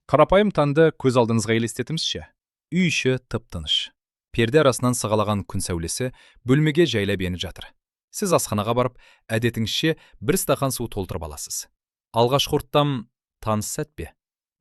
Қарапайым таңды көз алдыңызға елестетіңізші. Үй іші тып-тыныш. Перде арасынан сығалаған күн сәулесі бөлмеге жайлап еніп жатыр. Сіз асханаға барып, әдетіңізше бір стақан су толтырып аласыз. Алғашқы ұрттам таныс сәт пе?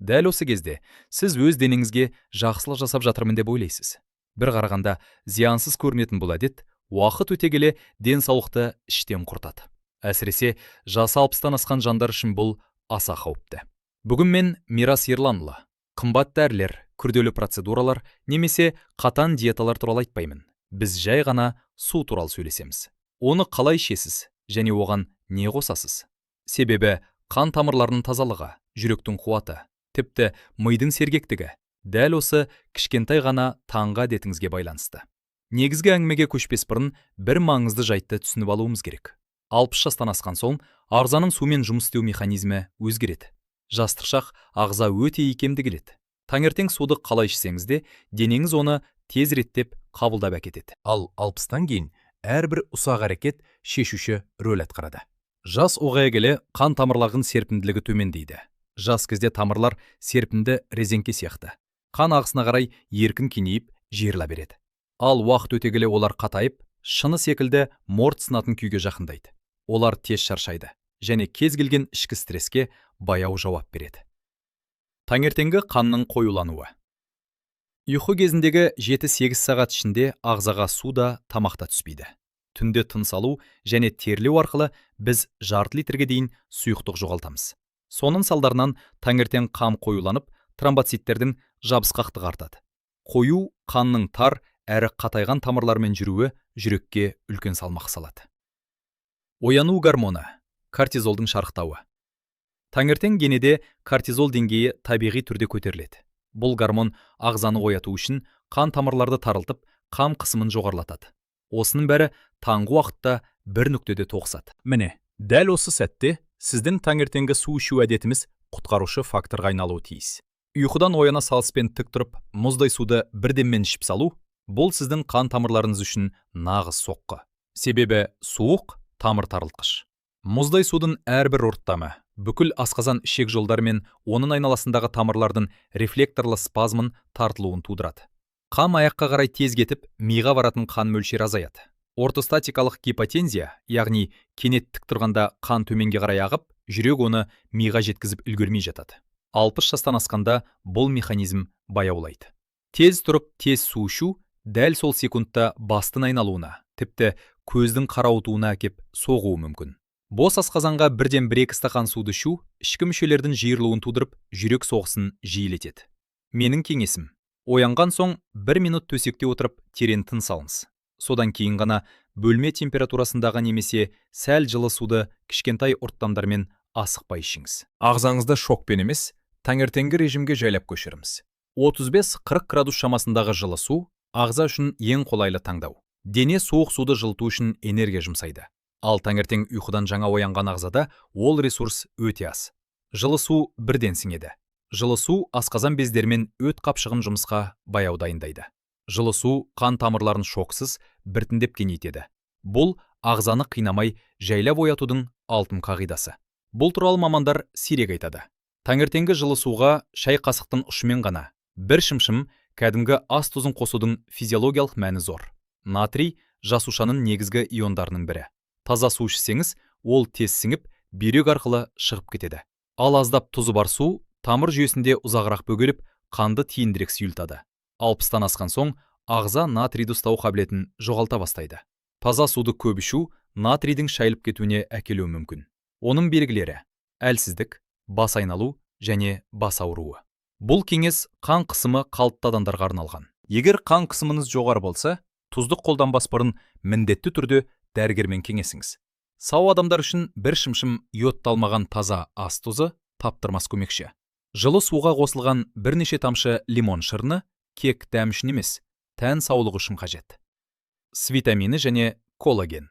Дәл осы кезде сіз өз денеңізге жақсылық жасап жатырмын деп ойлайсыз. Бір қарағанда зиянсыз көрінетін бұл әдет уақыт өте келе денсаулықты іштен құртады. Әсіресе жасы 60-тан асқан жандар үшін бұл аса қауіпті. Бүгін мен, Мирас Ерланұлы, қымбат дәрілер, күрделі процедуралар немесе қатаң диеталар туралы айтпаймын. Біз жай ғана су туралы сөйлесеміз. Оны қалай ішесіз және оған не қосасыз? Себебі қан тамырларының тазалығы, жүректің қуаты, тіпті мидың сергектігі дәл осы кішкентай ғана таңғы әдетіңізге байланысты. Негізгі әңгімеге көшпес бұрын бір маңызды жайтты түсініп алуымыз керек. 60 жастан асқан соң ағзаның сумен жұмыс істеу механизмі өзгереді. Жастық шақ ағза өте икемді келеді. Таңертең суды қалай ішсеңіз де, денеңіз оны тез реттеп, қабылдап әкетеді. Ал 60-тан кейін әрбір ұсақ әрекет шешуші рөл атқарады. Жас ұлғая келе қан тамырларының серпімділігі төмендейді. Жас кезде тамырлар серпімді резеңке сияқты. Қан ағысына қарай еркін кеңейіп, жиырыла береді. Ал уақыт өте келе олар қатайып, шыны секілді морт сынатын күйге жақындайды. Олар тез шаршайды және кез келген ішкі стресске баяу жауап береді. Таңертеңгі қанның қоюлануы. Ұйқы кезіндегі 7-8 сағат ішінде ағзаға су да, тамақ та түспейді. Түнде тыныс алу және терлеу арқылы біз жарты литрге дейін сұйықтық жоғалтамыз. Соның салдарынан таңертең қан қоюланып, тромбоциттердің жабысқақтығы артады. Қою қанның тар әрі қатайған тамырлармен жүруі жүрекке үлкен салмақ салады. Ояну гормоны – кортизолдың шарықтауы. Таңертең денеде кортизол деңгейі табиғи түрде көтеріледі. Бұл гормон ағзаны ояту үшін қан тамырларды тарылтып, қан қысымын жоғарылатады. Осының бәрі таңғы уақытта бір нүктеде тоғысады. Міне, дәл осы сәтте сіздің таңертеңгі су ішу әдетіміз құтқарушы факторға айналуы тиіс. Ұйқыдан ояна салысымен тік тұрып, мұздай суды бір деммен ішіп салу – бұл сіздің қан тамырларыңыз үшін нағыз соққы. Себебі суық тамыр тарылтқыш. Мұздай судың әрбір ұрттамы бүкіл асқазан, ішек жолдары мен оның айналасындағы тамырлардың рефлекторлы спазмын, тартылуын тудырады. Қан аяққа қарай тез кетіп, миға баратын қан мөлшері азаяды. Ортостатикалық гипотензия, яғни кенет тік тұрғанда қан төменге қарай ағып, жүрек оны миға жеткізіп үлгермей жатады. 60 жастан асқанда бұл механизм баяулайды. Тез тұрып, тез су ішу дәл сол секундта бастың айналуына, тіпті көздің қарауытуына әкеп соғуы мүмкін. Бос асқазанға бірден 1-2 стақан суды ішу ішкі мүшелердің жиырылуын тудырып, жүрек соғысын жиілетеді. Менің кеңесім: оянған соң бір минут төсекте отырып, терең тыныс алыңыз. Содан кейін ғана бөлме температурасындағы немесе сәл жылы суды кішкентай ұрттамдармен асықпай ішіңіз. Ағзаңызды шокпен емес, таңертеңгі режимге жайлап көшіріңіз. 35-40 градус шамасындағы жылы су – ағза үшін ең қолайлы таңдау. Дене суық суды жылыту үшін энергия жұмсайды. Ал таңертең ұйқыдан жаңа оянған ағзада ол ресурс өте аз. Жылы су бірден сіңеді. Жылы су асқазан бездері мен өт қапшығын жұмысқа баяу дайындайды. Жылы су қан тамырларын шоксыз, біртіндеп кеңейтеді. Бұл – ағзаны қинамай, жайлап оятудың алтын қағидасы. Бұл туралы мамандар сирек айтады. Таңертеңгі жылы суға шай қасықтың ұшымен ғана бір шымшым кәдімгі ас тұзын қосудың физиологиялық мәні зор. Натрий – жасушаның негізгі иондарының бірі. Таза су ішсеңіз, ол тез сіңіп, бүйрек арқылы шығып кетеді. Ал аздап тұзы бар су тамыр жүйесінде ұзағырақ бөгеліп, қанды тиімдірек сұйылтады. 60-тан асқан соң ағза натрийді ұстау қабілетін жоғалта бастайды. Таза суды көп ішу натрийдің шайылып кетуіне әкелуі мүмкін. Оның белгілері: әлсіздік, бас айналу және бас ауруы. Бұл кеңес қан қысымы қалыпты адамдарға арналған. Егер қан қысымыңыз жоғары болса, тұзды қолданбас бұрын міндетті түрде дәрігермен кеңесіңіз. Сау адамдар үшін бір шымшым йодталмаған таза ас тұзы – таптырмас көмекші. Жылы суға қосылған бірнеше тамшы лимон шырыны кек дәм үшін емес, тән саулығы үшін қажет. С витамині және коллаген.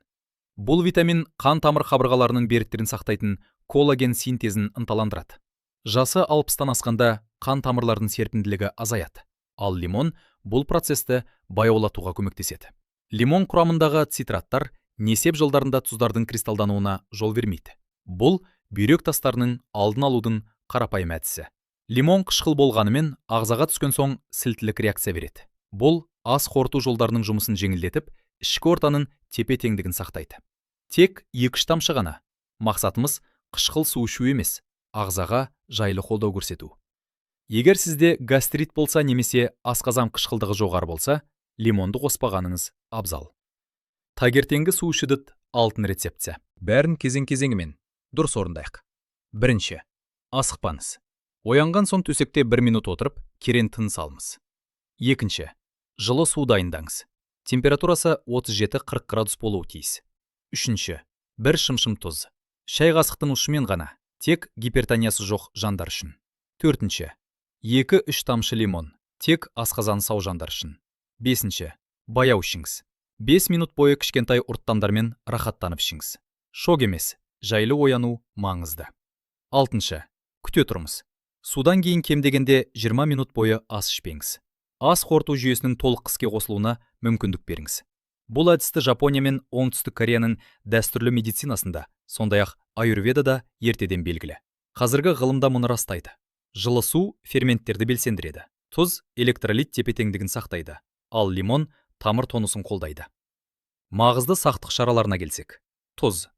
Бұл витамин қан тамыр қабырғаларының беріктігін сақтайтын коллаген синтезін ынталандырады. Жасы 60-тан асқанда қан тамырларының серпімділігі азаяды, ал лимон бұл процесті баяулатуға көмектеседі. Лимон құрамындағы цитраттар несеп жолдарында тұздардың кристалдануына жол бермейді. Бұл – бүйрек тастарының алдын алудың қарапайым әдісі. Лимон қышқыл болғанымен, ағзаға түскен соң сілтілік реакция береді. Бұл ас қорыту жолдарының жұмысын жеңілдетіп, ішкі ортаның тепе-теңдігін сақтайды. Тек 2-3 тамшы ғана. Мақсатымыз қышқыл су ішу емес, ағзаға жайлы қолдау көрсету. Егер сізде гастрит болса немесе асқазан қышқылдығы жоғары болса, лимонды қоспағаныңыз абзал. Таңертеңгі су ішудің алтын рецептісі. Бәрін кезең-кезеңімен дұрыс орындайық. Бірінші, асықпаңыз. Оянған соң төсекте 1 минут отырып, керең тыныс алыңыз. Екінші, жылы су дайындаңыз. Температурасы 37-40 градус болуы тиіс. Үшінші, бір шымшым тұз. Шай қасықтың ұшымен ғана, тек гипертониясы жоқ жандар үшін. Төртінші, 2-3 тамшы лимон, тек асқазаны сау жандар үшін. Бесінші, баяу ішіңіз. 5 минут бойы кішкентай ұрттамдармен рахаттанып ішіңіз. Шок емес, жайлы ояну маңызды. Алтыншы, күте тұрыңыз. Судан кейін кем дегенде 20 минут бойы ас ішпеңіз. Ас қорыту жүйесінің толық іске қосылуына мүмкіндік беріңіз. Бұл әдісті Жапония мен Оңтүстік Кореяның дәстүрлі медицинасында, сондай-ақ аюрведада ертеден белгілі. Қазіргі ғылымда мұны растайды. Жылы су ферменттерді белсендіреді. Тұз электролит тепе-теңдігін сақтайды, ал лимон тамыр тонусын қолдайды. Маңызды сақтық шараларына келсек. Тұз.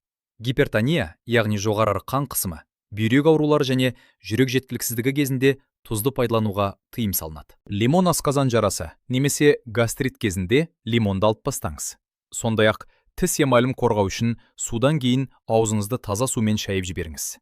Гипертония, яғни жоғары қан қысымы, бүйрек аурулары және жүрек жеткіліксіздігі кезінде тұзды пайдалануға тыйым салынады. Лимон асқазан жарасы немесе гастрит кезінде лимонды алып тастаңыз. Сондай-ақ тіс эмалін қорғау үшін судан кейін аузыңызды таза сумен шайып жіберіңіз.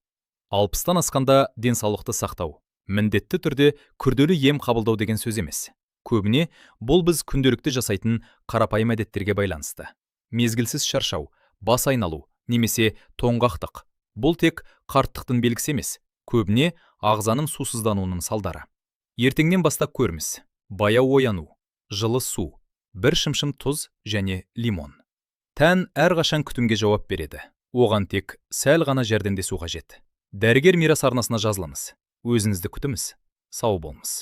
60-тан асқанда денсаулықты сақтау міндетті түрде күрделі ем қабылдау деген сөз емес. Көбіне бұл біз күнделікті жасайтын қарапайым әдеттерге байланысты. Мезгілсіз шаршау, бас айналу немесе тоңғақтық. Бұл тек қарттықтың белгісі емес, көбіне ағзаның сусыздануының салдары. Ертеңнен бастап көріңіз. Баяу ояну, жылы су, бір шымшым тұз және лимон. Тән әрқашан күтімге жауап береді. Оған тек сәл ғана жәрдемдесу қажет. Дәрігер Мирас арнасына жазылыңыз. Өзіңізді күтіңіз. Сау болыңыз.